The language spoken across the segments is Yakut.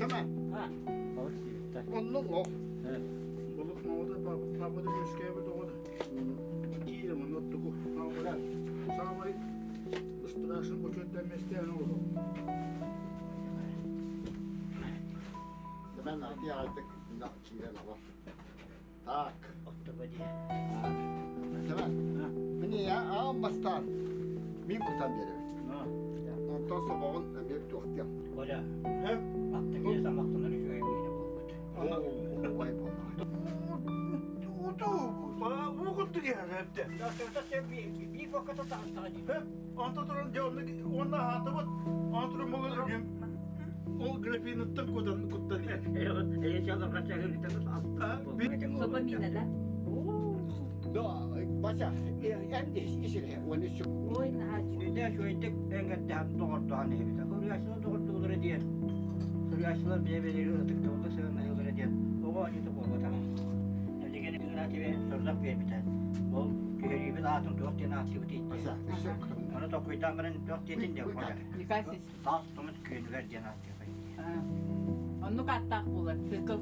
Сэмэн. Оннук ол. Балык маҕада папада үөскээбит оҕо киирэ манна оттуку саамай ыстыраашын бочуоттан местеэн олоро. Сэмэн ати аҕайдык киирэн олор. Так. Оттуга дии. Сэмэн. Мин аан бастаан мин кутан биэрэбин. Онтон собоҕун эмиэ туохтуом. Коля, аттыгы самахтанар үчүгэй миинэ буолбут. Ой, буолла. Уу курдук иһэр Биир бокката таҕыстаҕа дии. Онто туран дьэ уонна аһаатыбыт. Онто туран буолан ол графиныттан кутан куттан Собо миинэ да? Да, Вася, эн исире, уонна сүк. Ой, наһаа Үдэ үчүгэйдик эҥэрдэһэн доҕордоһон иһэбит. Суруйааччылар доҕордуулара диэн, суруйааччылар бэйэ-бэйэлэрин ытыктабылга сыһыаннаһыылара диэн оҕо оонньуута буолбатаҕа. Билигин Игнатьеве сорудах биэрбитэ. Ол түһэриибит аатын туох диэн ааттыыбытый Вася, диэн. Ону толкуйдаан баран туох диэтин диэн Коля. Никасис. Таас тумут күөнүгэр диэн ааттыахай. Оннук ааттаах буолар цикл.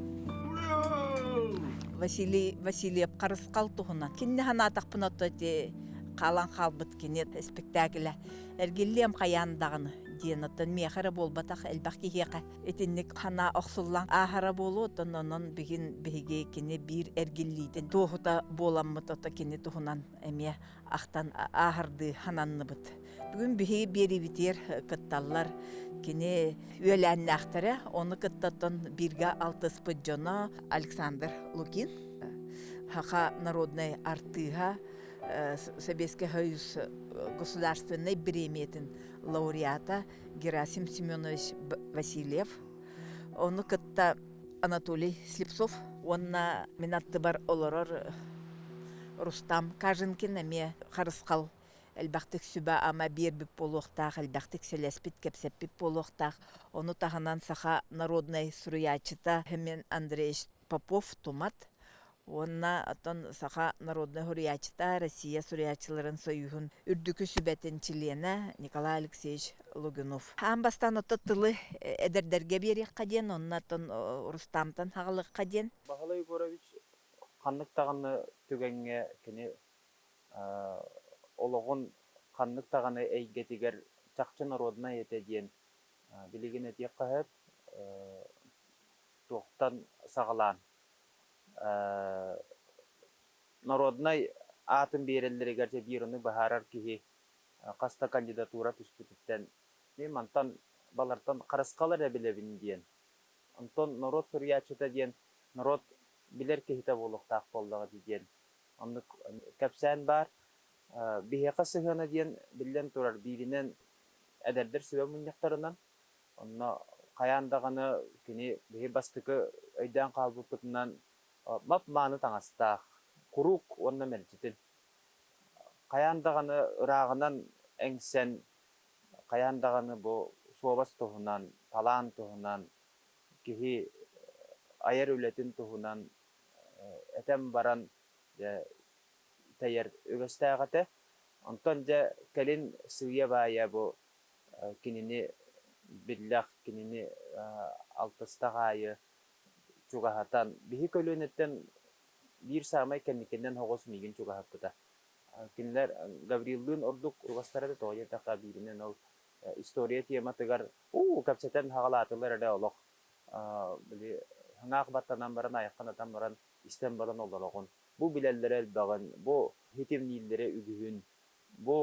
Василий Васильев Харысхал туһунан. Кинини санаатахпына ото ити хаалан хаалбыт кини спектаклэ эргиллиэм хайаан даҕаны диэн оттон миэхэ эрэ буолбатах элбэх киһиэхэ итинник санаа охсуллан ааһара буолуо оттон онон бүгүн биһиги кини биир эргиллиитин туоһута буоламмыт ото кини туһунан эмиэ ахтан ааһардыы сананныбыт. Бүгүн биһиги биэриибитигэр кытталлар кини үөлээннээхтэрэ, ону кытта оттон бииргэ алтыспыт дьоно Александр Лукин, Саха народнай артыыһа, Советский Союз государственнай бириэмийэтин лауреата Герасим Семенович Васильев, ону кытта Анатолий Слепцов уонна мин аттыбар олорор Рустам Каженкин эмиэ харысхал элбэхтик сүбэ-ама биэрбит буолуохтаах, элбэхтик сэлэспит, кэпсэппит буолуохтаах. Ону таһынан саха народнай суруйааччыта Семен Андреевич Попов-Тумат уонна оттон саха народнай суруйааччыта Россия суруйааччыларын союһун үрдүкү сүбэтин чилиэнэ Николай Алексеевич Лугинов. Аан бастаан ото тылы эдэрдэргэ биэриэххэ диэн, онно оттон Рустамтан хаҕылыахха диэн. Баһылай Егорович ханнык даҕаны түгэҥҥэ кини олоҕун ханнык даҕаны эйгэтигэр чахчы норуодунай этэ диэн билигин этиэххэ сөп. Туохтан саҕалаан народнай аатын биэрэллэригэр дьэ биир ону быһаарар киһи хас да кандидатура түспүтүттэн мин мантан балартан харысхал эрэ билэбин диэн. Онтон норуот суруйааччыта диэн норуот билэр киһитэ буолуохтаах буоллаҕа дии диэн оннук кэпсээн баар. Биһиэхэ сыһыана диэн биллэн турар бииринэн эдэрдэр сүбэ мунньахтарынан онно хайаан даҕаны кини биһи бастакы өйдөөн хаалбыппытынан мап-мааны таҥастаах, куруук уонна мэлдьитин хайаан даҕаны ырааҕынан эҥсэн, хайаан даҕаны бу суобас туһунан, талаан туһунан, киһи айар үлэтин туһунан этэн баран дьэ тэйэр үгэстээх этэ. Онтон дьэ кэлин сыыйа-баайа бу кинини биллэх, кинини алтыстах аайы чугаһатан, биһи көлүөнэттэн биир саамай кэнникинэн оҕус миигин чугаһаппыта. Кинилэр Гавриллыын ордук чугастара да тоҕо диэтэххэ бииринэн ол история тематыгар уу кэпсэтэн хаҕалаатылар эрэ олох били хаҥаах баттанан баран айаххын атан баран истэн баран олороҕун. Бу билэллэрэ элбэҕин, бу хитимнииллэрэ үгүһүн, бу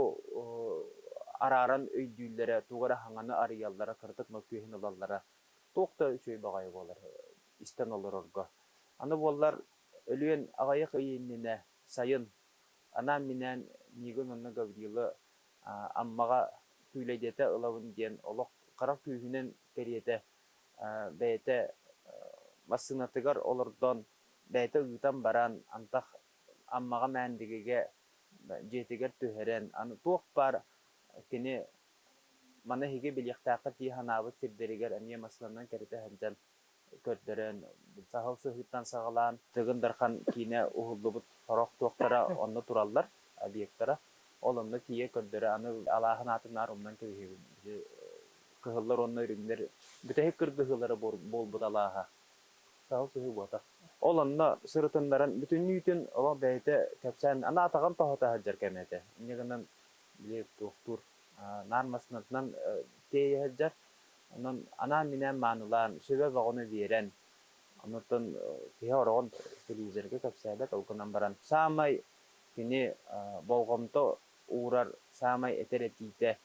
арааран өйдүүллэрэ, тугу эрэ хаҥаны арыйаллара, кыратык мөккүөһүн ылаллара туох да үчүгэй баҕайы буолар истэн олорорго. Аны буоллар өлүөн аҕыйах ый иннинэ сайын анаан-минээн миигин уонна Гаврилы Аммаҕа күүлэйдэтэ ылабын диэн олох харах күүһүнэн кэриэтэ бэйэтэ массыынатыгар олордон бэйэтэ ыытан баран антах Аммаҕа Мээндигигэ дьиэтигэр түһэрэн аны туох баар кини маны эһиги билиэхтээххит дии санаабыт сирдэригэр эмиэ массыынанан кэритэ сылдьан көрдөрөн, саһыл сыһыыттан саҕалаан Тыгын Дархан киинэ уһуллубут сорох туохтара онно тураллар, объектара. Ол онно тиийэ көрдөрө, аны алааһын аатын наар умнан кэбиһэбин. Кыһыллар уонна үрүҥнэр бүтэһик кыргыһыылара буолбут алааһа. Саһыл сыһыы буотах. Ол онно сырытыннаран бүтүннүүтүн олох бэйэтэ кэпсээн, аны атаҕын тоһута сылдьар кэмэ этэ. Инньэ гынан били туохтуур наар массыынатынан тиэйэ сылдьар. Онон анаан-минээн маанылаан, сүбэ бөҕөнү биэрэн, онуттан киһи ороҕун телевизорга кэпсээбэт, ол гынан баран саамай кини болҕомто уурар саамай этэр этиитэ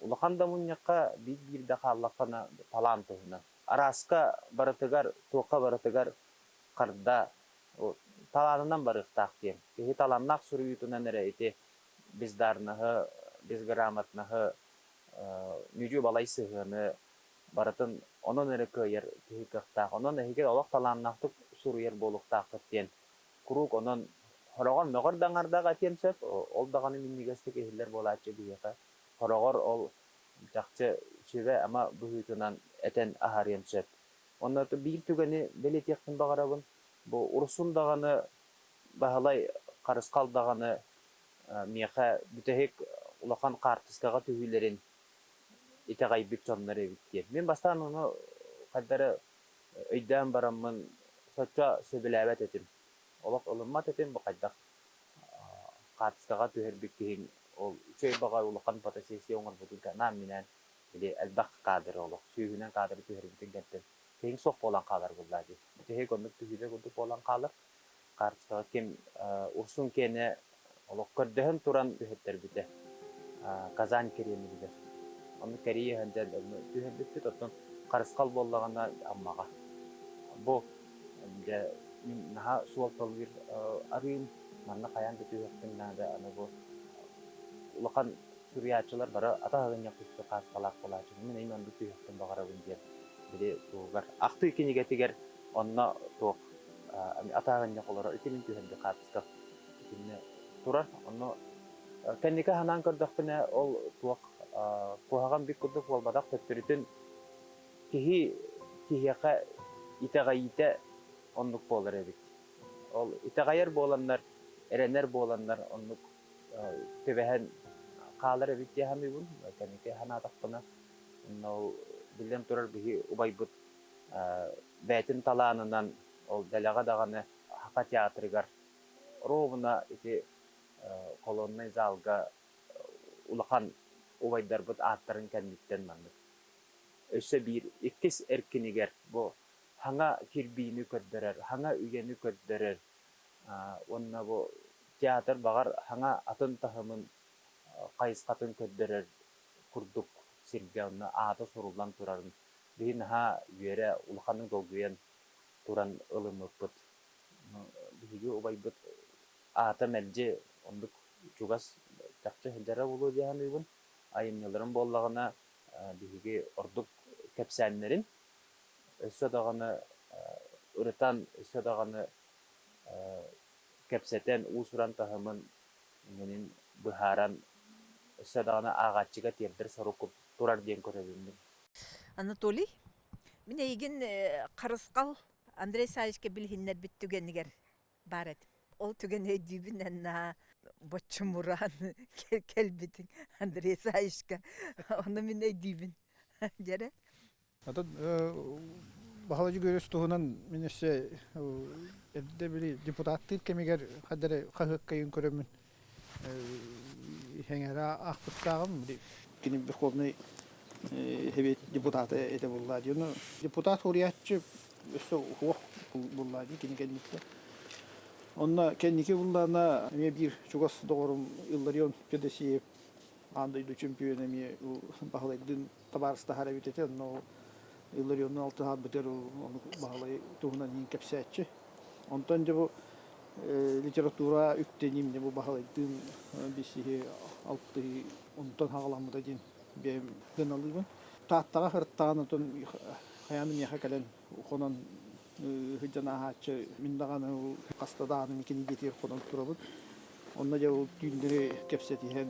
улахан да мунньахха биир-биирдэ хааллаххына талаан туһунан. Арааска барытыгар, туохха барытыгар харда талаанынан барыахтаах диэн. Киһи талааннаах суруйуутунан эрэ ити бездарноһы, безграмотноһы, нүдьү-балай сыһыаны барытын онон эрэ кыайар киһи кыахтаах. Онон эһиги олох талааннаахтык суруйар буолуохтааххыт диэн куруук онон хороҕор мөҕөр да аҥардаах этиэн сөп, ол даҕаны минньигэстик иһиллэр буолааччы биһиэхэ. Хороҕор ол чахчы сүбэ-ама быһыытынан этэн аһарыан сөп. Онно биир түгэни бэлиэтиэхпин баҕарабын. Бу Урсун даҕаны, Баһылай Харысхал даҕаны миэхэ бүтэһик улахан хаартыскаҕа түһүүлэрин итэҕэйбит дьоннор эбит диэн. Мин бастаан ону хайдах эрэ өйдөөн бараммын соччо сөбүлээбэт этим. Олох ылыммат этим, бу хайдах хаартыскаҕа түһэрбит киһиҥ ол үчүгэй баҕайы улахан фотосессия оҥорбутун анаан-минээн били элбэх кадры олох сүүһүнэн кадры түһэрбитин кэнтэн киһиҥ суох буолан хаалар буоллаа дии. Бүтэһик оннук түһүүлэр курдук буолан хаалар. Хаартыскаҕа ким Урсун киэнэ олох көрдөһөн туран түһэртэрбитэ. Казань Кремлигэр. Онно кэрийэ сылдьан түһэрбиппит, оттон харысхал буоллаҕына Аммаҕа. Бу дьэ мин наһаа суолталыыр арыым, манна хайаан да түһүөхпүн наада, аны бу улахан суруйааччылар бары атах ыгынньах түспүт хааскалаах буолааччы, мин эйим оннук түһүөхпүн баҕарабын диэн били туһугар ахтыы кинигэтигэр онно туох атах ыгынньах олорор ити мин түһэрбит хаартыскам итиннэ турар. Онно кэнники санаан көрдөхпүнэ, ол туох куһаҕан бик курдук буолбатах, төттөрүтүн киһи киһиэхэ итэҕэйиитэ оннук буолар эбит. Ол итэҕэйэр буоланнар, эрэнэр буоланнар оннук түбэһэн хаалар эбит дии саныыбын. Кэнники санаатахпына, онно ол биллэн турар биһи убайбыт бэйэтин талаанынан ол дэлэҕэ даҕаны Саха театрыгар ровно ити колоннай залга улахан убайдарбыт ааттарын кэнниттэн маннык өссө биир иккис эркинигэр бу хаҥа кирбиини көрдөрөр, хаҥа үйэни көрдөрөр уонна бу театр баҕар хаҥа атын таһымын хайысхатын көрдөрөр курдук сиргэ онно аата суруллан турарын биһи наһаа үөрэ улаханнык долгуйан туран ылыммыппыт. Биһиги убайбыт аата мэлдьи оннук чугас чахчы сылдьара буолуо дии саныыбын. Айымньыларым буоллаҕына биһиги ордук кэпсээннэрин өссө даҕаны ырытан, өссө даҕаны кэпсэтэн, уус-уран таһымын иҥэнин быһааран, өссө даҕаны ааҕааччыга тиэрдэр сорук турар диэн көрөбүн мин. Анатолий, мин эйигин Харысхал Андрей Савичка билиһиннэрбит түгэнигэр баар этим. Ол түгэни өйдүүбүн наһаа боччумураан кэлбитиҥ Андрей Савичка. Ону мин өйдүүбүн. Дьэрэ. Атын Баһылай Дьөгүөрүс туһунан мин өссө эрдэ били депутаттыыр кэмигэр хадары хаһыаккайын көрөммүн Хэҥэрэ аахпыттааҕым кини Верховный Совет депутата этэ буолла дии. Ону депутат суруйааччы өссө уһуох булла дии кини кэнниттэн. Онно кэнники буллаана эмиэ биир чугас доҕорум Илларион Федосеев аан дойду чемпиона эмиэ Баһылайдыын табаарыстаһар эбит этэ. Онно Илларионнуун алтыһарбытыгар ону Баһылай туһунан иин кэпсээччи. Онтон дьэ бу литература үктэниим дьэ бу Баһылайдыын билсиһи алтыһыы онтон хаҕаламмыта диэн бэйэм сыаналыыбын. Тааттаҕа сырыттаҕын отон хайаан да миэхэ кэлэн хонон сылдьан ааһааччы мин даҕаны хаста даҕаны кини дьиэтигэр хонон турабын. Онно дьэ ол түүннэри кэпсэтиһэн,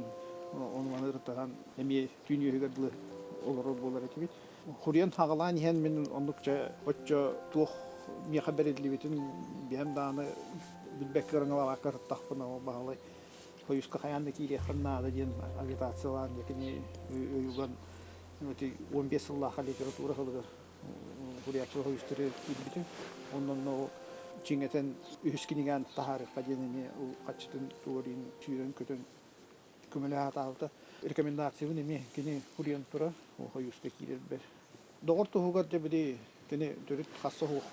ону-маны ырытыһан эмиэ түүн үөһүгэр дылы олорор буолар этибит. Хуруйан хаҕалаан иһэн мин оннук чэ оччо туох миэхэ бэриллибитин биһэм даҕаны билбэккэ ырыҥалаабакка ырыттахпына ол баһылай хойуска хайаан да киириэххин наада диэн агитациялаан дьэ кини өйүгэн. 15 сыллаахха литература сылыгар суруйааччылар үстэригэр киирбитим. Онон чиҥэтэн үһүс кинигээн таһаарыахха диэн эмиэ ол хаччытын туорин сүүрэн-көтөн көмөлөһө сатаабыта. Рекомендациябын эмиэ кини суруйан турар, ол хойууска киирэрбэр. Доҕор туһугар дьэ били кини төрүт хасса суох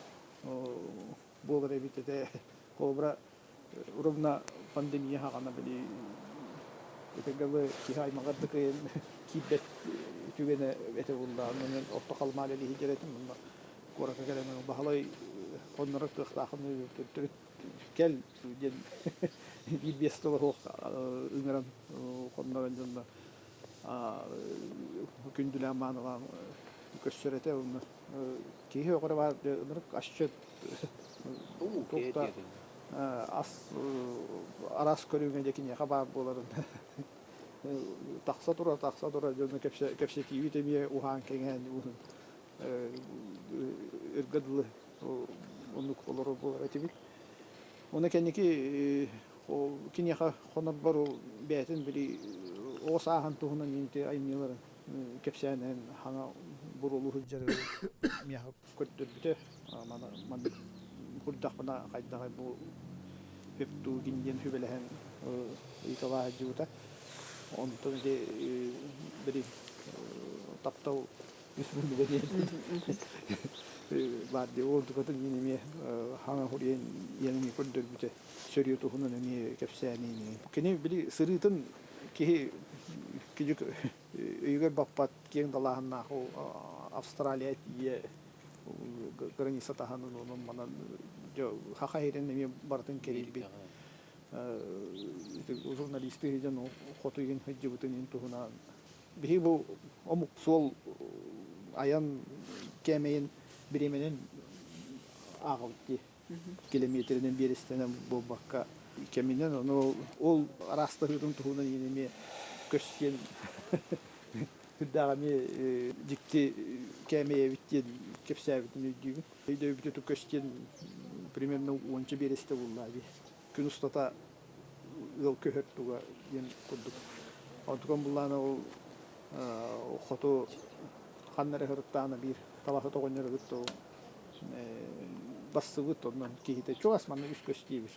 буолар эбит этэ. Холобура, ровно пандемия хаҕана били итигалы киһи аймаҕар да кыайан киирбэт түгэнэ этэ буолла. Онон орто халымаал элиһи дьэрэтим онно куоракка кэлэн Баһылай хоннорор кыахтаахын төрүт кэл диэн биир биэс тыла суох ыҥыран хоннорон дьонно күндүлээн маанылаан көрсөр этэ онно киһи өҕөрө баар ынырык асчыт туохта ас араас көрүҥэ дьэ киниэхэ баар буоларын тахса тура тахса тура дьону кэпсэтиибит эмиэ уһаан кэҥээн өргө дылы оннук олорор буолар этибит. Уонна кэнники киниэхэ хонорбор ол бэйэтин били оҕо сааһын туһунан инти айымньыларын кэпсээнин хаҥа буруолуу сылдьар миэхэ көрдөрбүтэ. Маны маннык курдахпына хайдаҕай бу хөптуугин диэн сүбэлэһэн ыйыталаһа сылдьыбыта. Онтон ити били таптал үс муннуга диэн баар дии ол дукатын мин эмиэ хаҥа хуруйан иэн көрдөрбүтэ сөрүө туһунан эмиэ кэпсээниини кини били сырыытын киһи кидьик өйүгэр баппат киэҥ далааһыннаах ол Австралия тиийэ граница таһынан онон манан хаха иһирин эмиэ барытын кэрийбит журналисты дьон хоту иһин сылдьыбытын иһин туһунан Биһиги бу омук суол айан кээмэйин бириэмэнэн ааҕабыт дии. Километринэн биэрэстэнэн буолбакка кэминэн ону ол араастаһыытын туһунан эмиэ көстүөн сүрдээх эмиэ дьикти кээмэй эбит диэн кэпсээбитин өйдүүбүн. Өйдөөбүтү көстүөн примерно уонча биэрэстэ буолла дии. Күн устата ыал көһөр туга диэн курдук. Онтукан буллаана ол хоту ханна эрэ сырыттаҕына биир талаһыт оҕонньор ыгыт ол бассыбыт онон киһитэ чугас манна үс көс диэбит.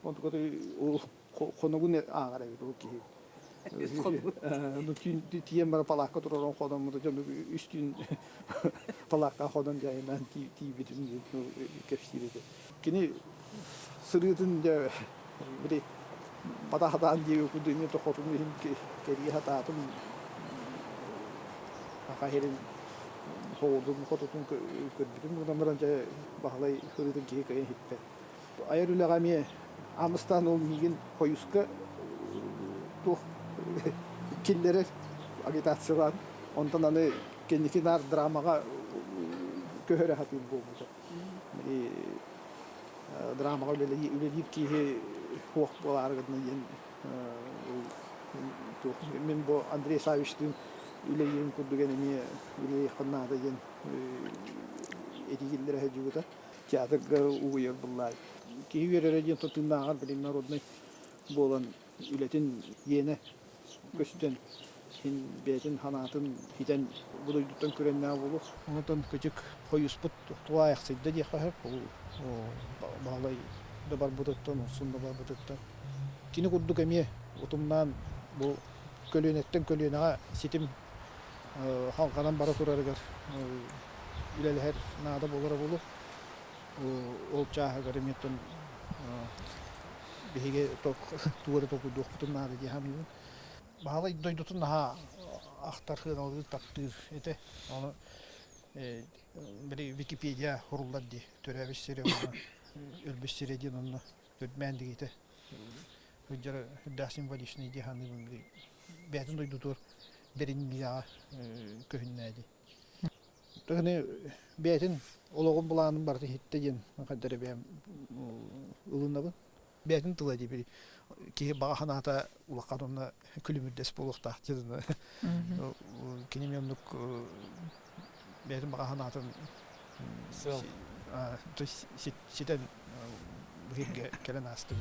Онтуката ол хонугун ааҕар эбит ол киһи. Ну тиийэн бара палаакка тураран хономмута дьону үс түүн палаакка хонон дьайынан тиийбитин кэпсиир этэ. Кини сырыытын дьэ били батаһатаан диэби курдук эмиэ тохотун иһин кэрийэ сатаатым саха сирин соҕурдун хотутун көрбүтүм гынан баран дьэ Баһылай сырыытын киһи кыайан иһиппэт. Айар үлэҕэ эмиэ аамыстаан ол миигин хойуска туох киллэрэр агитациялаан онтон аны кэнники наар драмаҕа көһөрө сатыыр буолбута. Драмаҕа үлэлиир киһи суох буолаары гына диэн мин бу Андрей Савичтыын үлэлиирим курдук эн эмиэ үлэлиэххин наада диэн этигиллэрэ сылдьыбыта. Театрга угуйар буллаай. Киһи үөрэрэ диэн тыыннааҕар билин народнай буолан үлэтин иэнэ көстөн син бэйэтин санаатын ситэн бу дойдуттан күрэннээх буолуох. Онтон кычык хойуспут туһаайахсыйда диэххэ сөп. Ол Баһылай да барбытыттан, Урсун да барбытыттан. Кини курдук эмиэ утумнаан бу көлүөнэттэн көлүөнэҕэ ситим халҕанан бара турарыгар үлэлэһэр наада буолара буолуо. Ол чааһыгар эмиэ биһиги тугу эрэ толкуйдуохпутун наада дии саныыбын. Баһылай дойдутун наһаа ахтар, сыаналыыр, таптыыр этэ. Ону били Википедия суруллар дии, төрөөбүт сирэ уонна өлбүт сирэ диэн онно төрдмээн дигитэ. Сылдьара сүрдээх символичный дии саныыбын били бэйэтин дойдутугар бэриниилээҕэ көһүннэ дии. Тыгыны бэйэтин олоҕун былаанын барыта иһиттэ диэн хайда эрэ бэйэм ылынабын. Бэйэтин тыла дии били киһи баҕа санаата улахан уонна күлүмүрдэс буолуохтаах диэн кини эмиэ оннук бэйэтин баҕа санаатын ситэн бу сиргэ кэлэн аастым.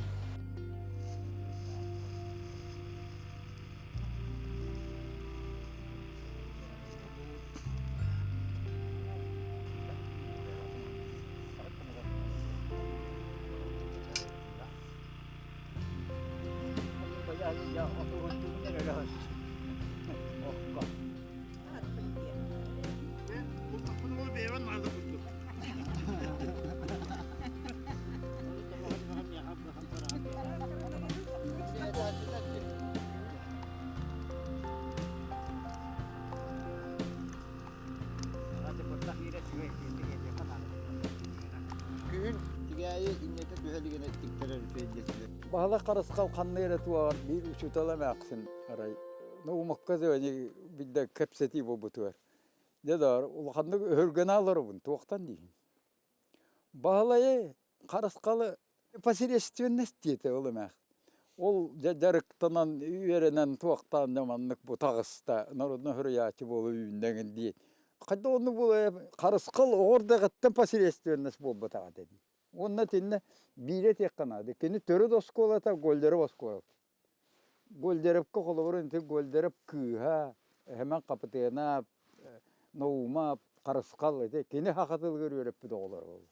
Дьэ, отуһуттугунан өлө Окко. Күһүн тигээйи иннэтэ түһэ илигинэ тиктэрэр үчүгэй диэччилэр. Баһылай Харысхал ханна эрэ туоҕар биир учуутал эмээхсин арай ну умукка дьони билдэ кэпсэтии буолбутугар. Дьэ да улаханнык өһүргэнэ олоробун туохтан диин. Баһылайы Харысхалы посредственность диэтэ ол эмээх. Ол дьэ дьарыктанан үөрэнэн туохтаан да маннык бу таҕыста народнай суруйааччы буола үүннэҥин диэн. Хайда оннук буолуо Харысхал оҕор даҕыттан посредственность буолбатаҕа этэ дии. Уонна итиннэ биирэ этиэххэ наада. Кини төрүт оскуолата Гольдеров оскуолата. Гольдеровка холобур ити Гольдеров кыыһа Хэмэн Хапытыанап, Наума Харысхал ити кини саха тылыгар үөрэппит оҕолоро буолла.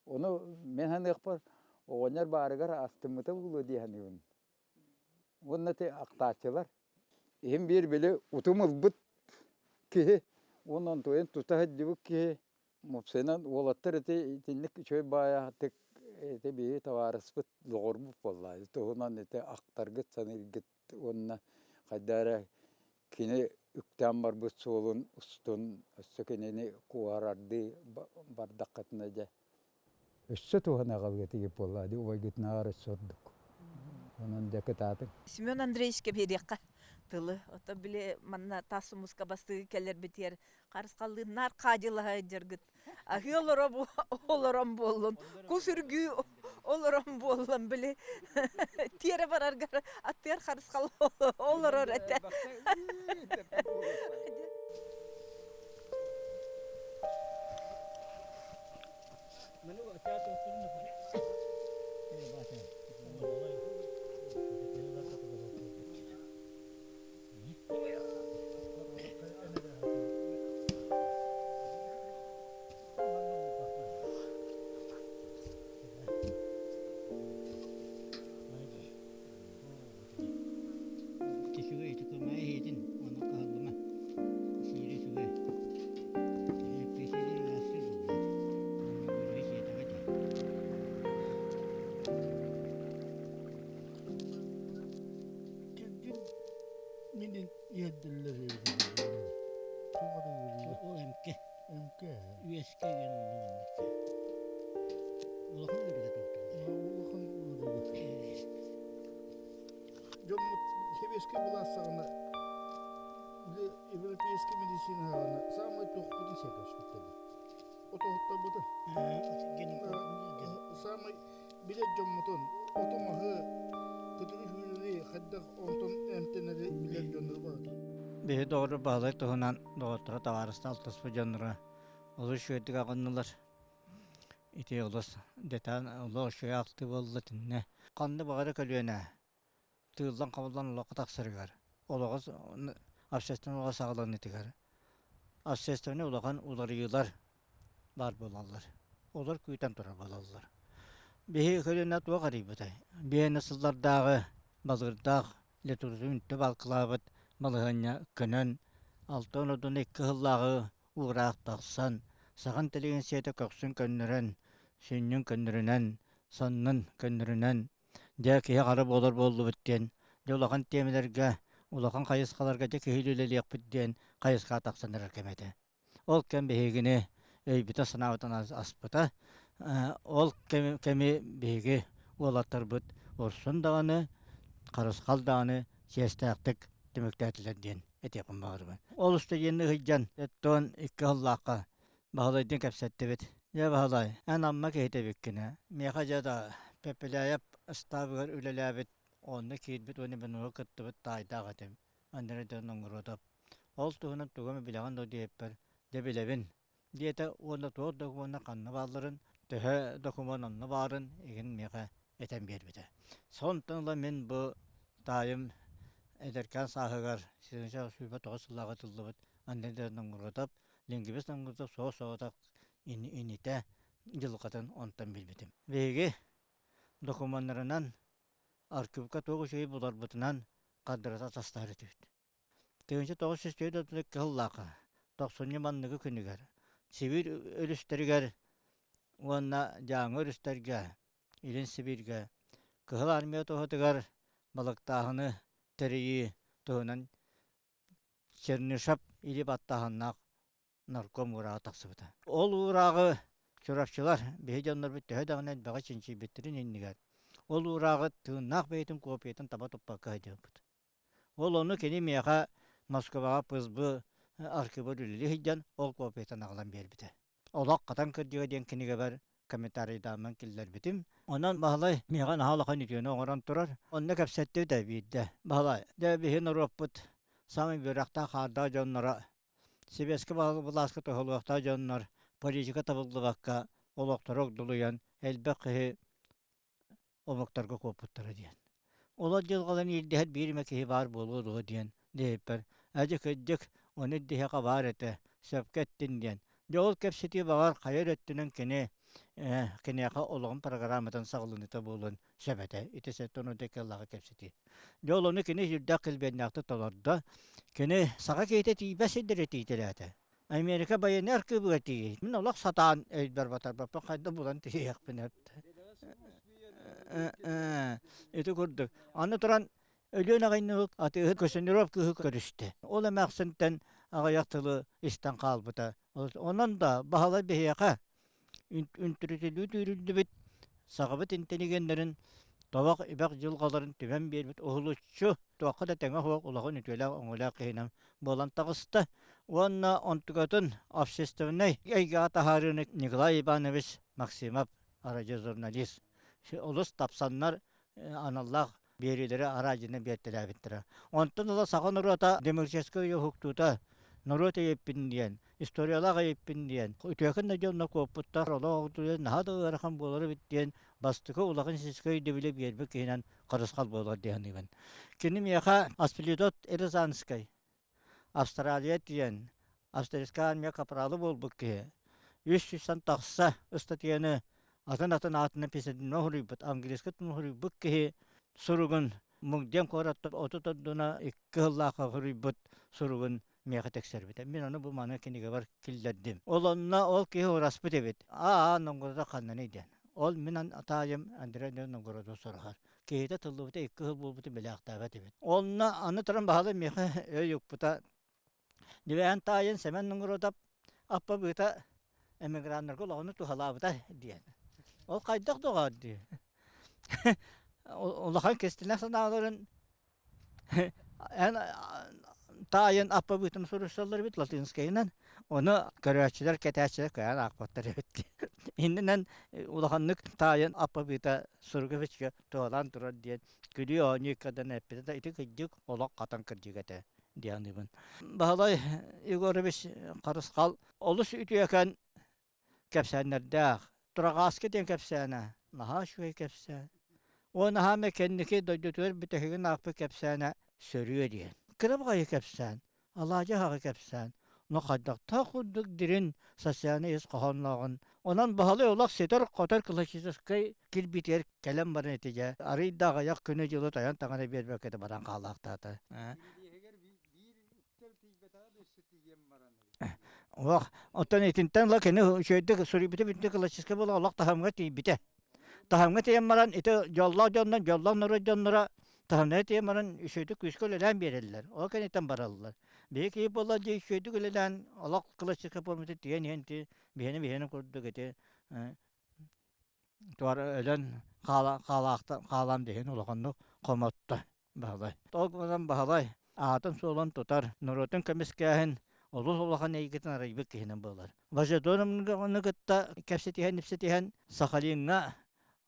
Ону мин саныахпар оҕонньор баарыгар астыммыта буолуо дии саныыбын. Уонна ити ахтааччылар иһин биир били утум ылбыт киһи уонна онтуойун тута сылдьыбыт киһи Мопсуйанан уолаттар ити итинник үчүгэй баайаатык ити биһиги табаарыспыт доҕорбут буолла. Туһунан ити ахтаргыт саныыргыт уонна хайда эрэ кини үктээн барбыт суолун устун өссө кинини куоһарардыы бардаххытына дьэ өссө туһана аҕалыа буолла дии убайгытынааҕар өссө ордук. Онон дьэ кытаатыҥ. Семен Андреевичка биэриэххэ тылы. Ото били манна таас сумуска бастыгы кэлэрбитигэр харысхаллыыннаар хаадьылаһа дьаргыт аһыы олорон буоллун кус үргүү олорон буоллун били тиэрэ бараргар аттыар харысхал олорор этэ. Үчүгэй ити иһитин уонна хаһыллыма сиири үчүгэй эппиэсийдин ыраастыыр буолбат уонна сиэтэҕэ дии Киргин минин иһэрдэллэр эбит Туох эрэ ыарыыга. Ол эмкэ. Эмкэ. Үөскэ диэн оннук. Улахан ыарыыга туттуллар. Улахан ыарыыга. Дьоммут сэбиэскэй былаас саҕана европейскай медицина саҕана саамай туохпутун сиэтэспиттэр. Отоһуттарбытын. Саамай билэр дьоммутун оту-маһы, көтөрү-сүүрэри хайдах онтон эмтэнэри билэр дьоннору барытын. Биһи доҕору Баһылай туһунан доҕотторо табаарыста алтыспыт дьонноро олус үчүгэйдик аҕыннылар. Ити олус детан олох үчүгэй ахтыы буолла итиннэ. Ханна баҕара көлүөнэ тыыллан-хабыллан олоххо тахсарыгар, олоҕо общественнай олоҕо саҕаланыытыгар общественнай улахан уларыйыылар баар буолаллар. Олор күүтэн турар буолаллар. Биһиги көлүөнэ туох арыйбытай? Биһиэнэ сыллардааҕы балыырдаах литургия үнтү балкылаабыт балаһыанньа көнөн, 62 сыллааҕы уураах тахсан, саха интеллигенцията көхсүн көннөрөн, сүнньүн көннөрүнэн, саннын көннөрүнэн Дьэ, киһи хара буолар буоллубут диэн, дьэ улахан тиэмэлэргэ, улахан хайысхаларга дьэ киһилии үлэлиэхпит диэн хайысха тахсан эрэр кэм этэ. Ол кэм биһигини өйбүтэ-санаабытын аспыта. Ол кэми биһиги уолаттарбыт Урсун даҕаны, Харысхал даҕаны чиэстээхтик түмүктээтилэр диэн этиэхпин баҕарабын. Ол устудьуоннуу сылдьан, оттон икки сыллаахха Баһылайдыын кэпсэттибит. Дьэ, Баһылай, эн Амма киһитэ эбиккин ээ. Миэхэ дьэ да Пепеляев ыстаабыгар үлэлээбит, онно киирбит уонна бенуга кыттыбыт таайдаах этим. Андрей Нонгородов. Ол туһунан тугу эмэ билэҕин дуо диэбиппэр, дьэ билэбин, диэтэ уонна туох докумуоннар ханна баалларын, төһө докумуон онно баарын игин миэхэ этэн биэрбитэ. Сонтон ыла мин бу таайым эдэркээн сааһыгар 1929 сыллааҕы тыллыбыт Андрей Нонгородов Лиҥкибис Нонгородов суос-соҕотох инитэ дьылҕатын онтон билбитим. Биһиги докумуоннарынан Архивка туох үчүгэй буларбытынан хардарыта атастаһар этибит. 1942 сыллаахха тохсунньу манныгы күнүгэр Сибиир өрүстэригэр уонна Дьааҥы өрүстэргэ, Илин Сибииргэ Кыһыл Армия туһатыгар балыктааһыны тэрийии туһунан Чернышев илии баттааһыннаах нарком уурааҕа тахсыбыта. Ол уурааҕы чурапчылар биһи дьоннорбут төһө даҕаны элбэҕи чинчийбиттэрин иннигэр ол уурааҕы тыыннаах бэйэтин копиятын таба туппакка сылдьыбыт. Ол ону кини миэхэ Москваҕа ПСБ архыыбар үлэлии сылдьан ол копиятын аҕалан биэрбитэ. Олох хатан кырдьыга диэн кинигэбэр комментарийдааммын киллэрбитим. Онон Баһылай миэхэ наһаа улахан үтүөнү оҥорон турар. Онно кэпсэттибит ээ биирдэ. Баһылай, дьэ биһи норуоппут саамай үөрэхтээх хаардаах дьонноро Сэбиэскэй былааска туһалыахтаах дьоннор политика табыллыбакка олохторо огдолуйан элбэх киһи омуктарга куоппуттара диэн. Олор дьылҕаларын ирдэһэр биир эмэ киһи баар буолуо дуо диэн диэбиппэр, эдьи кырдьык, ону ирдэһиэхэ баар этэ, сөпкө эттин диэн. Дьэ ол кэпсэтии баҕар хайа эрэ өттүнэн кини киниэхэ олоҕун программатын саҕаланыыта буолуон сөп этэ. Ити сэттэ декаллааҕы кэпсэтии. Дьэ ол ону кини сүрдээх килбиэннээхтик толордо. Кини саха киһитэ тиийбэт сирдэрэ тиийтэлээтэ. Америка байыаннай архыыбыгар тиийэ. Мин олох сатаан өйбөр батарбаппын хайда булан тиийиэхпин эптэ. Ити курдук. Аны туран Өлүөн аҕайныһык атыыһыт Косиниров кыыһы көрүстэ. Ол эмээхсинтэн аҕыйах тылы истэн хаалбыта. Онон да Баһылай биһиэхэ үнтүрүтүлүү түүрүллүбүт сахабыт интеллигеннэрин тобох ибэх дьылҕаларын түмэн биэрбит уһулуччу туохха да тэҥэ суох улахан үтүөлээх өҥөлөөх киһинэн буолан таҕыста уонна онтукатын общественнай эйгэҕэ таһаарыыны Николай Иванович Максимов радиожурналист олус тапсаннар аналлаах биэриилэри араадьыйанан биэртэлээбиттэрэ. Онтон ыла саха норуота демократическай уһуктуута норуот өйөппүн диэн, историялаах өйөппүн диэн, үтүөкэн да дьонно куоппуттар, олох наһаа да ыарахан буолар эбит диэн бастакы улахан сельскэй өйдөбүлү биэрбит киһинэн харысхал буолар дии саныыбын. Кини миэхэ Асплидот Рязанскай, Австралия тиийэн, австрийскай армия капралы буолбут киһи, 300 тахса ыстатыйаны атын-атын аатынан писательнай суруйбут, английскай тылын суруйбут киһи суругун Мугден куораттан 30 ордуна икки сыллаахха суруйбут суругун миэхэ тиксэрбитэ. Мин ону бу маны кинигэбэр киллэрдим. Ол онно ол киһи ураспыт эбит. Аа, Новгорода ханнаный диэн. Ол мин таайым Андрей Новгородов сураһар. Киһитэ тыллыбыта икки сыл буолбутун билээхтээбэт эбит. Онно аны туран баһылай миэхэ өй укпута. Дибээн таайын Сэмэн Новгородов аппа быыта эмиграннарга олоҕуну туһалаабыта диэн. Ол хайдах доҕоор дии. Улахан кистэлэҥ санааларын Эн таайын аппабыытын суруйсаллар эбит латинскайынан. Ону көрөөччүлэр, кэтээччилэр кыайан аахпаттар эбит. Иннинэн улаханнык таайын аппабыыта суруга-бичигэ туһалаан турар диэн күлүү оонньуу иккэрдэн эппитэ да ити кырдьык олох хатан кырдьык этэ дии саныыбын. Баһылай Егорович Харысхал олус үтүөкэн кэпсээннэрдээх. Тураҕааска диэн кэпсээнэ наһаа үчүгэй кэпсээн. Уонна хаама кэнники дойдутугар бүтэһигин аахпыт кэпсээнэ Сөрүө диэн. Кыра баҕайы кэпсээн, алаадьы аһаҕы кэпсээн, но хайдахтаах курдук дирин социальнай ис хоһооннооҕун. Онон Баһылай олох ситэр-хотор классическай кирбитигэр кэлэн баран ити дьэ арыый да аҕыйах күнү-дьылы тойон таҥара биэрбэккэ баран хаалаахтаата. Олох, оттон итинтэн ыла кини үчүгэйдик суруйбута бүтүн классическай буола олох таһымҥа тиийбитэ. Таһымҥа тиийэн баран ити дьоллоох дьоннор, дьоллоох норуот дьонноро таһымнара тиийэн баран үчүгэйдик күүскэ үлэлээн биэрэллэр. Ол кэнниттэн бараллар. Биһиги киһи буолла дии үчүгэйдик үлэлээн олох классическай формата тиийэн иһэн ити биһиэнэ биһиэнэ курдук ити туора өлөн хаалаан биһин улаханнык хомотто Баһылай. Ол гынан Баһылай аатын-суолун тутар, норуотун көмүскээһин олус улахан эйгэтин арыйбыт киһинэн буолар. Божедоновны кытта кэпсэтиһэн-ипсэтиһэн Сахалиҥҥа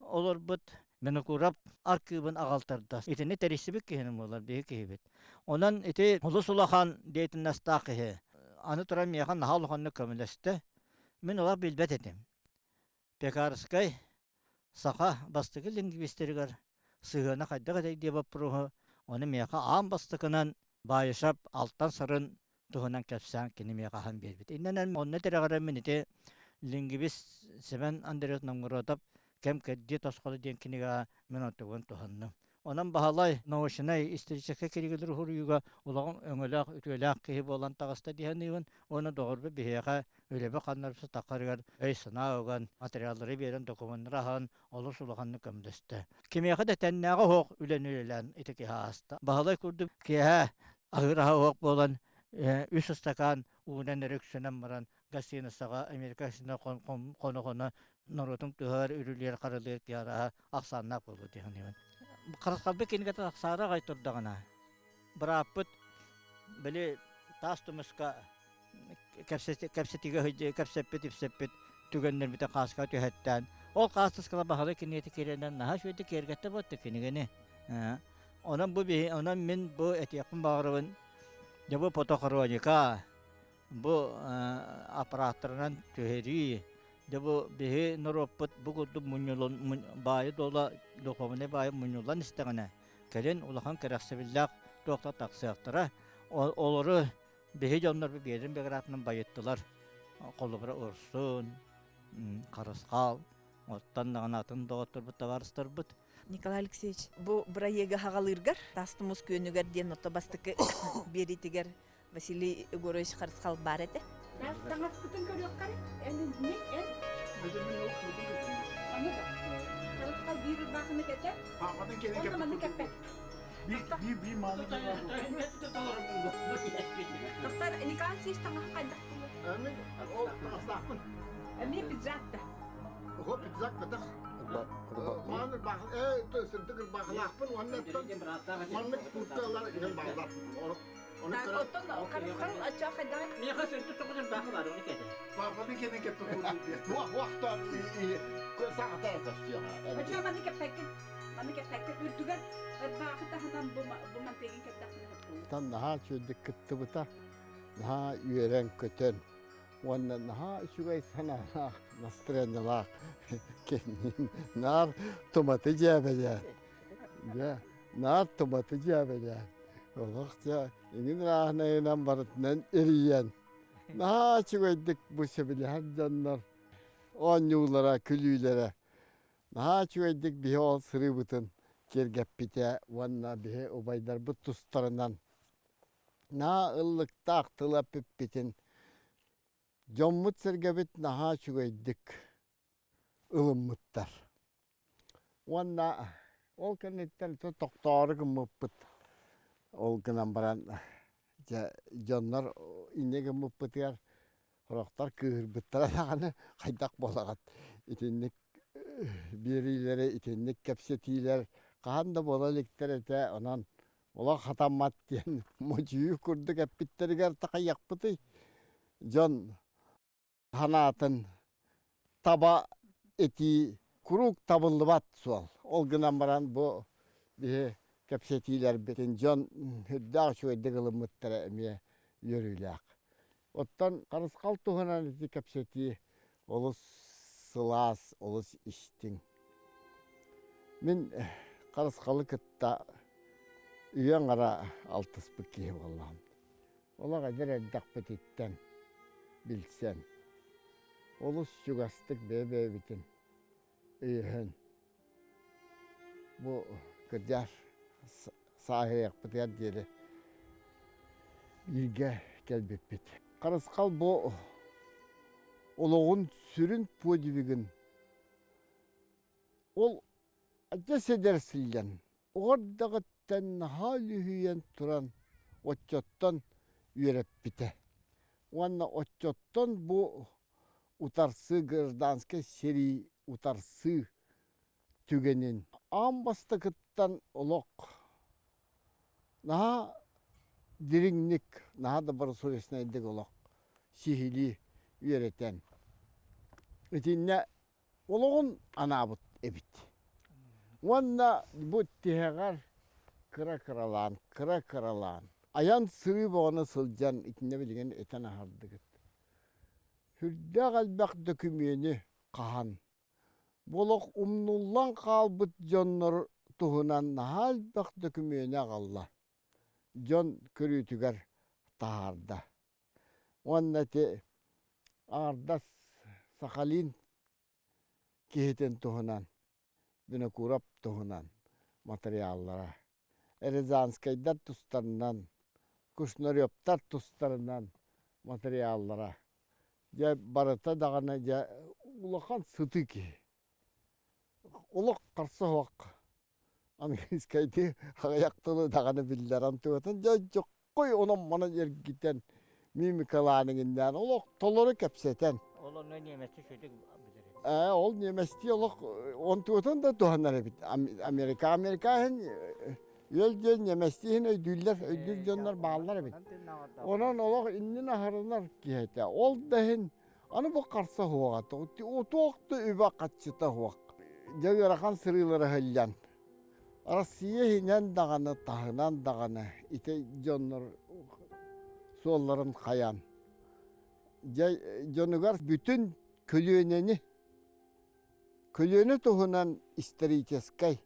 олорбут Винокуров аркыыбын аҕалтарда. Итини тэрийсибит киһинэн буолар биһи киһибит. Онон ити олус улахан деятельностаах киһи. Аны туран миэхэ наһаа улаханнык көмөлөстө. Мин олох билбэт этим. Пекарскай саха бастакы лингвистэригэр сыһыана хайдах этэй диэн боппуруоһу ону миэхэ аан бастакынан Баайышап Алтан Сарын туһунан кэпсээн кини миэхэ аһан биэрбит. Иннинэн онно тирэҕирэммин ити лингвист Семен Андреевич Новгородов «Кэм кэрдии тосхоло» диэн кинигэҕэ мин онтугун туһанным. Онон Баһылай научнай историческай кинигэлэри суруйууга улахан өҥөлөөх, үтүөлээх киһи буолан таҕыста дии саныыбын уонна доҕорбут биһиэхэ үлэбит-хамнаспыт таххарыгар өй-санаа уган, материаллары биэрэн, докумуоннары аһан олус улаханнык көмөлөстө. Кимиэхэ да тэннээҕи оһох үлэни үлэлээн ити киһи ааста. Баһылай курдук киэһэ аһыыр аһа оһох буолан үс ыстакаан уунан эрэ үксэнэн баран гостиницаҕа Америка синэ хоно-хоно норуотун тыһар, үрүлүөр, харылыыр киһи арааһа ахсааннаах буолуо дии саныыбын. Харысхалбыт кинигэтэ тахсаары аҕай турдаҕына, бырааппыт били таас тумуска кэпсэтиигэ кэпсэппит ипсэппит түгэннэрбитин хааска түһэттээн ол хаастыскала баһылай кинигэтэ киирэнэн наһаа үчүгэйдик киэргэттэ буотта кинигэни онон бу онон мин бу этиэхпин баҕарабын дьэ бу фотохроника бу аппараттарынан түһэрии дьэ бу биһи норуоппут бу курдук мунньулун баайы-дуола духовнай баайы мунньуллан истэҕинэ кэлин улахан кэрэхсэбиллээх туохта тахсыахтара олору биһи дьоннорбут биэрин бигратынан байыттылар холобура Урсун Харысхал оттон даҕаны атын доҕотторбут табаарыстарбыт Николай Алексеевич, бу бырайыагы хаҕалыыргар Таас Тумус күөнүгэр диэн ото бастакы биэриитигэр Василий Егорович Харысхал баар этэ. Таҥаспытын көрүөххэ эн эн эн Аны да Харысхал биир ырбаахыны кэтэр. Онно манны кэппэт. Биир биир мааны Доктор Николай Алексеевич таҥаһа хайдах буолуо? Мен ол таҥастаахпын. Эмиэ пиджак да. Оһо пиджак бэтэх. Мааны бах э сырдык ырбаахылаахпын уонна маннык курталар иһэн бааллар. Оттон Харысхал ачча хайдах? Миэхэ сырдык тоҕус ырбаахы баар оны кэтэ. Папаны кэнэ кэппэ Уах уахта саҕата көстүөҕэ. Ачча маны кэппэккин. Маны кэппэккин үрдүгэр ырбаахы таһынан бу бу мантыгын кэттэххинэ хөп Тан наһаа үчүгэйдик кыттыбыта, наһаа үөрэн-көтөн уонна наһаа үчүгэй санаалаах, настырыанньалаах кэннин наар туматы дьээбэлээн, дьэ, наар туматы дьээбэлээн, олох дьэ иҥин ырааһынайынан барытынан эрийэн, наһаа үчүгэйдик бу сөбүлэһэр дьоннор оонньуулара, күлүүлэрэ Наһаа үчүгэйдик биһи ол сырыыбытын киэргэппитэ уонна биһи убайдарбыт тустарынан наһаа ыллыктаах тыл эппиппитин дьоммут-сэргэбит наһаа үчүгэйдик ылыммыттар. Уонна ол кэнниттэн тохтоору гыммыппыт. Ол гынан баран дьэ дьоннор инньэ гыммыппытыгар Сорохтор кыыһырбыттара даҕаны хайдах буолаҕыт итинник биэриилэри итинник кэпсэтиилэр хаһан да буола иликтэр этэ онон олох хатаммат диэн модьуйуу курдук эппиттэригэр такайыахпытый дьон санаатын таба этии куруук табыллыбат суол ол гынан баран бу биһи кэпсэтиилэрбитин дьон үрдээх үчүгэйдик ылыммыттара эмиэ үөрүүлээх Оттон Харысхал туһунан ити кэпсэтии олус сылаас, олус истиҥ. Мин Харысхалы кытта үйэ аҥара алтыспыт киһи буоллаҕым. Олох эдэр эрдэхпититтэн билсэн, олус чугастык бэйэ-бэйэбитин өйөһөн, бу кырдьар сааһырыахпытыгар диэри бииргэ кэлбиппит. Харысхал бу олоҕун сүрүн подвигын ол адьас эдэр сылдьан оҕо эрдэҕиттэн наһаа үлүһүйэн туран оччоттон үөрэппитэ уонна оччоттон бу утарсыы гражданскай сэрии утарсыы түгэнин аан бастакыттан олох наһаа дириҥник, наһаа добросовестнайдык олох сиһилии үөрэтэн итиннэ олоҕун анаабыт эбит. Уонна бу тиһэҕэр кыра-кыралаан, кыра-кыралаан айан сырыы бөҕөнү сылдьан итиннэ билигин этэн аһардыгыт. Сүрдээх элбэх дөкүмүөнү хаһан Бу олох умнуллан хаалбыт дьоннор туһунан наһаа элбэх дөкүмүөнү аҕалла, дьон көрүүтүгэр таһаарда. Уонна ити аҥардас Сахалин киһитин туһунан, Винокуров туһунан. материаллара. Рязанскайдар тустарынан, Кушнаревтар тустарынан материаллара. Дьэ барыта даҕаны дьэ улахан сытыы киһи. Олох харса суох английскайдыы аҕыйах тылы даҕаны биллэрэн туһатын дьэ дьоккой онон-манан эргитэн мимикалаан иҥиннээн олох толору кэпсэтэн. Ол онно немецчи үчүгэй билэр эбит. Ээ, ол немецтии олох онтуотун да туһанар эбит. Америка Америка иһин үөл диэн немецтии иһин өйдүүллэр, өйдүүр дьоннор бааллар эбит. Онон олох иннин аһарынар киһи этэ. Ол да иһин аны бу харса суоҕа, туох да үбэ хаччыта суох. Дьэ ыарахан сырыылары иһиллэн Россия иһинэн даҕаны, таһынан даҕаны ити дьоннор суолларын хайан дьэ дьонугар бүтүн көлүөнэни көлүөнэ туһунан историческай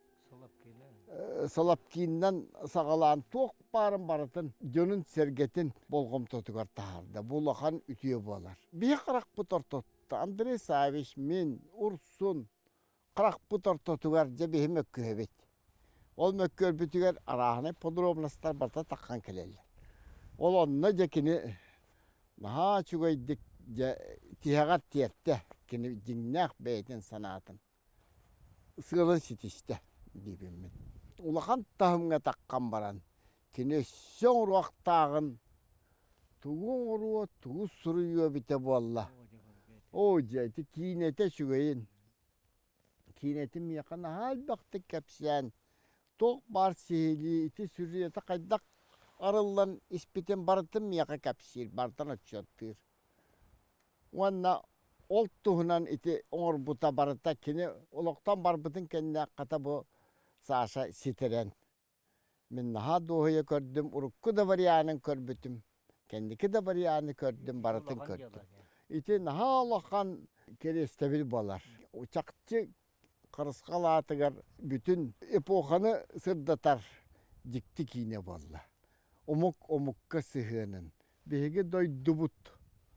Солопкинынан саҕалаан туох баарын барытын дьонун-сэргэтин болҕомтотугар таһаарда. Бу улахан үтүө буолар. Биһи харахпыт ортотто Андрей Савич, мин, Урсун харахпыт ортотугар дьэ биһи мөккүһэбит. Ол мөккүөрбүтүгэр арааһынай подробностар барыта таххан кэлэллэр. Ол онно дьэ кини наһаа үчүгэйдик дьэ тиһэҕэр тиэртэ кини дьиҥнээх бэйэтин санаатын. Сыалын ситистэ диибин мин. Улахан таһымҥа таххан баран кини өссө оҥоруохтааҕын тугу оҥоруо, тугу суруйуо эбитэ буолла. Оо дьэ ити киинэтэ үчүгэйин. Киинэтин миэхэ наһаа элбэхтик кэпсээн, туох баар сиһилии ити сюжета хайдах арыллан испитин барытын миэхэ кэпсиир, барытын отчуоттуур. Уонна ол туһунан ити оҥорбута барыта кини олохтон барбытын кэннэ хата бу Саша ситэрэн Мин наһаа дуоһуйа көрдүм, урукку да варианын көрбүтүм, кэнники да варианы көрдүм, барытын көрдүм. Ити наһаа улахан кэриэстэбил буолар. Чахчы Харысхал аатыгар бүтүн эпоханы сырдатар дьикти киинэ буолла. Омук омукка сыһыанын. Биһиги дойдубут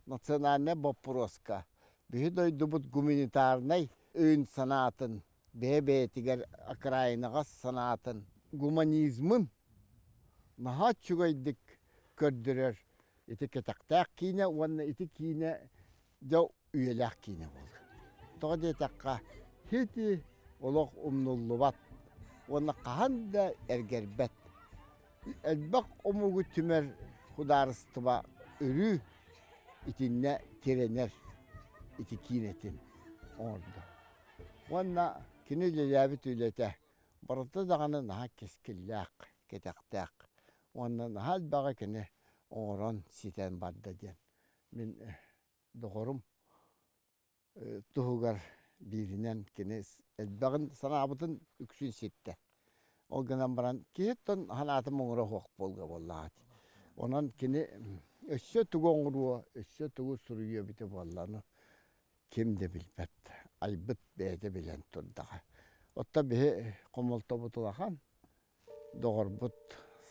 национальнай боппуруоска, биһи дойдубут гуманитарнай өйүн-санаатын бэйэ-бэйэтигэр окраинаҕа санаатын, гуманизмын наһаа үчүгэйдик көрдөрөр ити кэтэхтээх киинэ уонна ити киинэ дьэ үйэлээх киинэ буолар. Тоҕо диэтэххэ, ити олох умнуллубат уонна хаһан да эргэрбэт. Элбэх омугу түмэр судаарыстыба өрүү итиннэ тирэнэр ити киинэтин оҥордо. Уонна кини үлэлээбит үлэтэ барыта даҕаны наһаа кэскиллээх, кэтэхтээх уонна наһаа элбэҕи кини оҥорон ситэн барда диэн мин доҕорум туһугар бииринэн кини элбэҕин санаабытын үксүн ситтэ. Ол гынан баран киһиттэн санаатын муҥура суох буолга буоллаҕа. Онон кини өссө тугу оҥоруо, өссө тугу суруйуо эбитэ буолла ону ким да билбэт, айбыт бэйэтэ билэн турдаҕа. Оттон биһи хомолтобут улахан, доҕорбут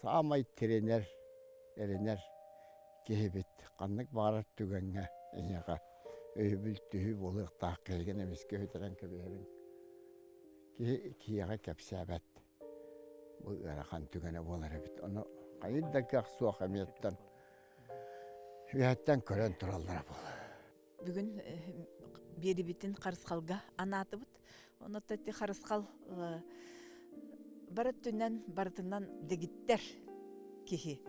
саамай тирэнэр, эрэнэр киһибит. Ханнык баҕарар түгэҥҥэ эйиэхэ өйөбүл түһүү буолуохтаах киһигин эмискэ сүтэрэн кэбиһэбин. Киһи киһиэхэ кэпсээбэт. Бу ыарахан түгэнэ буолар эбит. Ону хайыр да кыах суох эмиэттэн үөһэттэн көрөн тураллара буолар. Бүгүн биэрибитин харысхалга анаатыбыт. Онон ити харысхал бары өттүнэн барытынан дэгиттэр киһи.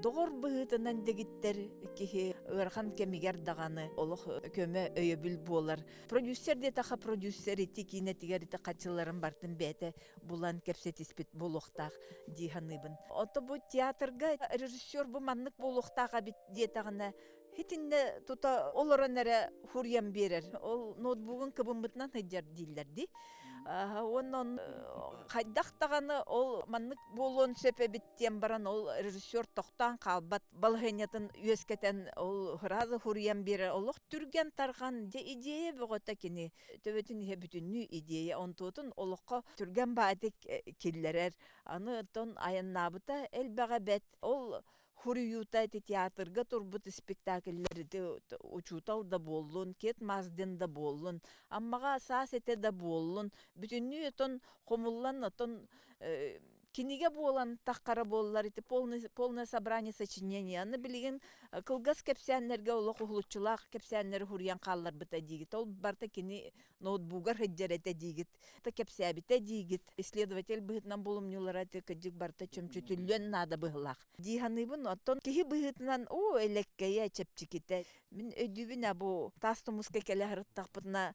Доҕор быһыытынан дэгиттэр киһи ыарахан кэмигэр даҕаны олох көмө өйөбүл буолар. Продюсер диэтэхэ продюсер ити киинэтигэр ити хаччыларын барытын бэйэтэ булан кэпсэтиспит буолуохтаах дии саныыбын. Ото бу театрга режиссер бу маннык буолуохтаах эбит диэтэҕинэ Итиннэ тута олорон эрэ хуруйан биэрэр. Ол ноутбугун кыбыммытынан сылдьар дииллэр дии. Уонна хайдах даҕаны ол маннык буолуон сөп эбит диэн баран ол режиссер тохтоон хаалбат балаһыанньатын үөскэтэн ол сразу хуруйан биэрэр. Олох түргэн тарҕан дьэ идея бөҕөтө кини төбөтүн иһэ бүтүннүү идея онтуотун олоххо түргэн баатык киллэрэр. Аны оттон айаннаабыта элбэҕэ бэт. Ол. Хуруйуута ити театрга турбут спектакльлэр ити учуутал да буоллун, Кет Мазден да буоллун, Аммаҕа саас этэ да буоллун, бүтүннүү отон хомуллан отон кинигэ буолан таххара буоллар ити полное, полное собрание сочинений. Аны билигин кылгас кэпсээннэргэ олох уһулуччулаах кэпсээннэри хуруйан хаалларбыта диигит. Ол барыта кини ноутбугар сылдьар этэ диигит. Кэпсээбитэ диигит. Исследователь быһыытынан булумньулара ити кырдьык барыта чөмчөтүллүөн наада быһыылаах. Дии саныыбын. Оттон киһи быһыытынан оо элэккэйэ, чэпчикитэ. Мин өйдүүбүн а бу таас тумуска кэлэ сырыттахпытына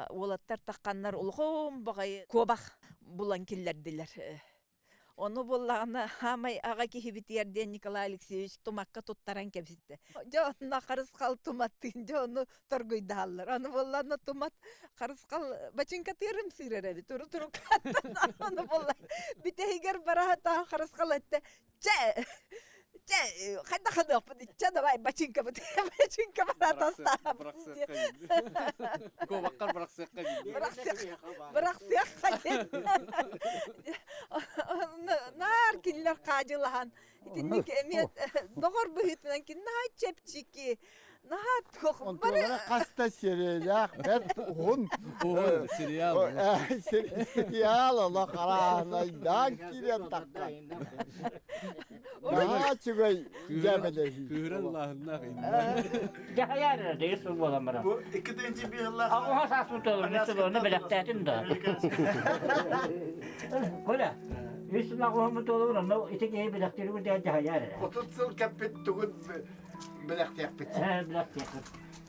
уолаттар тахханнар улахан баҕайы куобах булан киллэрдилэр. Ону буоллаҕына хаамай аҕа киһибитигэр диэн Николай Алексеевич тумакка туттаран кэбистэ. Дьэ онно харысхал туматтыын дьэ ону торгуйдааллар. Аны буоллаҕына тумат харысхал бачыҥкатыырым сыырар эбит урут-уруккаттан ону буолла бүтэһигэр бараһатаан харысхал эттэ чэ чэ хайдах ханыахпыт чэ давай бачыҥкабыт бачыҥка бараатастаабыт Куобаххар бырахсыахха бырахсыахха диэн наар кинилэр хаадьылаһан итинник эмиэ доҕор быһыытынан кини наһаа чэпчэки наһаа туох Онтулара хаста сериялаах бэрт уһун Уһун сериал. Сериал олох арааһынайдаан киирэн таххан. Наһаа үчүгэй дьээбэлэһии. Кыыран лааһыннаах Дьаһайаар эрэ дэгис сыл буолан баран. Бу 2-нчи быһыллаах. Оҕо сааспын туолар, сыл оны бэлэхтээтим да. Коля, үс сыл аҕыһыммыт туолар, онно ити киһи бэлэхтииргин диэн дьаһайаар эрэ. 30 сыл кэппит тугун бэлэхтиэхпит. Ээ, бэлэхтиэхпит.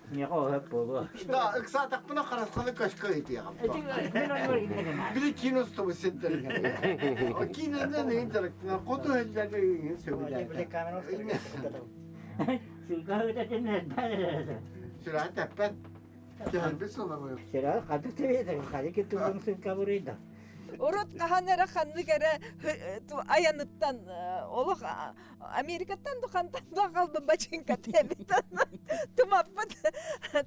Миэхэ оһоп буолуо. Да, ыксаатахпына харысхалы көскө ыытыаҕым. Ити мин оннугар иннигин. Били кино устубут сирдэригэр. Кинонан ыйын дьарыктанар, хоту иһиллэргэ ыйын сөбүлээтэ. Сылга ыытатын эрдэ. Сүрэҕин тэппэт. Түһэрбит солобуй. Сүрэҕи ханнык тэбиэтэр, ханнык кытылын сылка буруйда. Урут хаһан эрэ ханнык эрэ айаныттан олох Америкаттан да хантан да хаалбыт бачыҥка эбит тумаппыт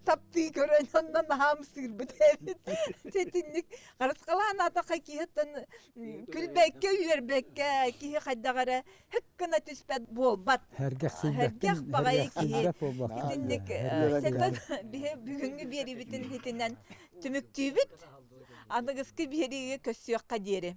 таптыы көрөн онно наһаам сыырбыт эбит ситинник харысхалаан атаха киһиттэн күлбэккэ үөрбэккэ киһи хайдах эрэ һык гына түспэт буолбат Һэргэх баҕайы киһи итинник сэтэн биһи бүгүҥҥү биэрибитин итинэн түмүктүүбүт аныгыскы биэриигэ көрсүөххэ диэри.